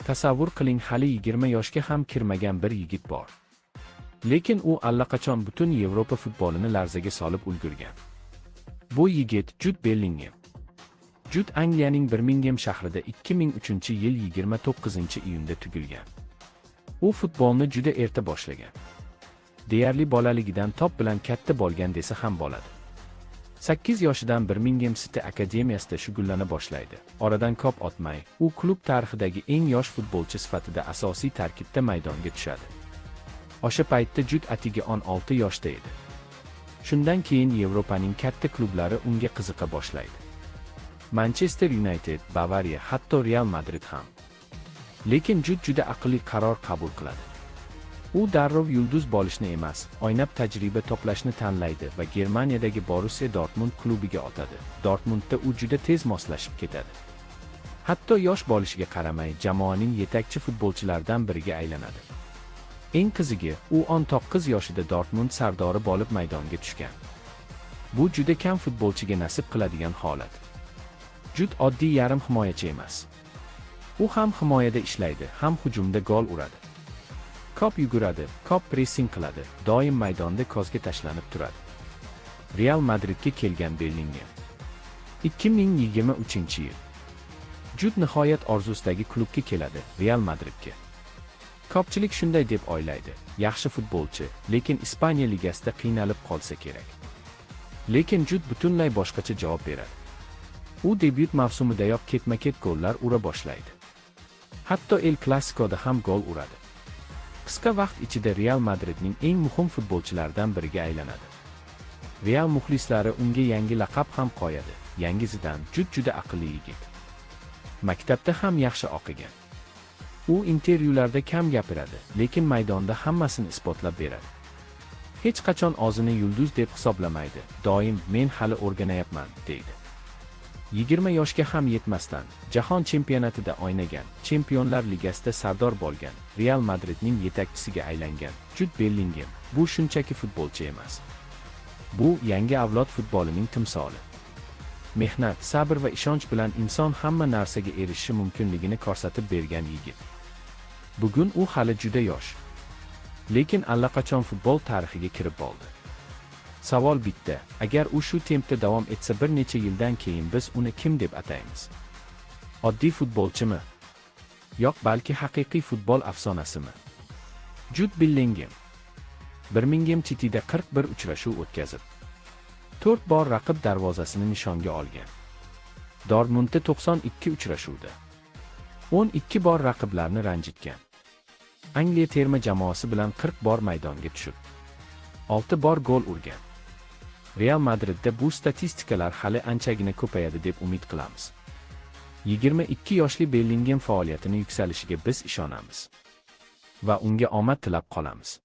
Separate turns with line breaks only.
Tasavvur qiling, hali 20 yoshga ham kirmagan bir yigit bor. Lekin u allaqachon butun Yevropa futbolini larzaga solib ulgurgan. Bu yigit Jud Bellingem. Jud Angliyaning Birmingham shahrida 2003-yil 29-iyunda tug'ilgan. U futbolni juda erta boshlagan. Deyarli bolaligidan to'p bilan katta bo'lgan desa ham bo'ladi. 8 yoshidan Birmingham City akademiyasida shug'ullana boshlaydi. Oradan ko'p o'tmay, u klub tarixidagi eng yosh futbolchi sifatida asosiy tarkibda maydonga tushadi. O'sha paytda Jud atigi 16 yoshda edi. Shundan keyin Yevropaning katta klublari unga qiziqa boshlaydi. Manchester United, Bavariya, hatto Real Madrid ham. Lekin Jud juda aqlli qaror qabul qiladi. U darrov yulduz bo'lishni emas, o'ynab tajriba to'plashni tanlaydi va Germaniyadagi Borussia Dortmund klubiga o'tadi. Dortmundda u juda tez moslashib ketadi. Hatto yosh bo'lishiga qaramay, jamoaning yetakchi futbolchilaridan biriga aylanadi. Eng qizig'i, u 19 yoshida Dortmund sardori bo'lib maydonga tushgan. Bu juda kam futbolchiga nasib qiladigan holat. Jud oddiy yarim himoyachi emas. U ham himoyada ishlaydi, ham hujumda gol uradi. Ko'p yuguradi, ko'p pressing qiladi, doim maydonda ko'zga tashlanib turadi. Real Madridga kelgan Bellingem. 2023-yil. Jud nihoyat orzusidagi klubga keladi, Real Madridga. Ko'pchilik shunday deb o'ylaydi: yaxshi futbolchi, lekin Ispaniya ligasida qiynalib qolsa kerak. Lekin Jud butunlay boshqacha javob beradi. U debyut mavsumidayoq ketma-ket gollar ura boshlaydi. Hatto El Clasicoda ham gol uradi. Qisqa vaqt ichida Real Madridning eng muhim futbolchilaridan biriga aylanadi. Real muxlislari unga yangi laqab ham qo'yadi: Yangi Zidan. Jud juda aqlli yigit. Maktabda ham yaxshi o'qigan. U intervyularda kam gapiradi, lekin maydonda hammasini isbotlab beradi. Hech qachon o'zini yulduz deb hisoblamaydi. Doim "Men hali o'rganayapman", deydi. 20 yoshga ham yetmasdan Jahon chempionatida o'ynagan, Chempionlar Ligasida sardor bo'lgan, Real Madridning yetakchisiga aylangan Jud Bellingem bu shunchaki futbolchi emas. Bu yangi avlod futbolining timsoli. Mehnat, sabr va ishonch bilan inson hamma narsaga erishishi mumkinligini ko'rsatib bergan yigit. Bugun u hali juda yosh. Lekin allaqachon futbol tarixiga kirib bo'ldi. Savol bitta: agar u shu tempda davom etsa, bir necha yildan keyin biz uni kim deb ataymiz? Oddiy futbolchimi? Yo'q, balki haqiqiy futbol afsonasimi? Jud Bellingem Birmingham Cityda 41 uchrashuv o'tkazib, 4 bor raqib darvozasini nishonga olgan. Dortmundda 92 uchrashuvda 12 bor raqiblarni ranjitgan. Angliya terma jamoasi bilan 40 bor maydonga tushib, 6 bor gol urgan. Real Madridda bu statistikalar hali anchagina ko'payadi deb umid qilamiz. 22 yoshli Bellingem faoliyatini yuksalishiga biz ishonamiz va unga omad tilab qolamiz.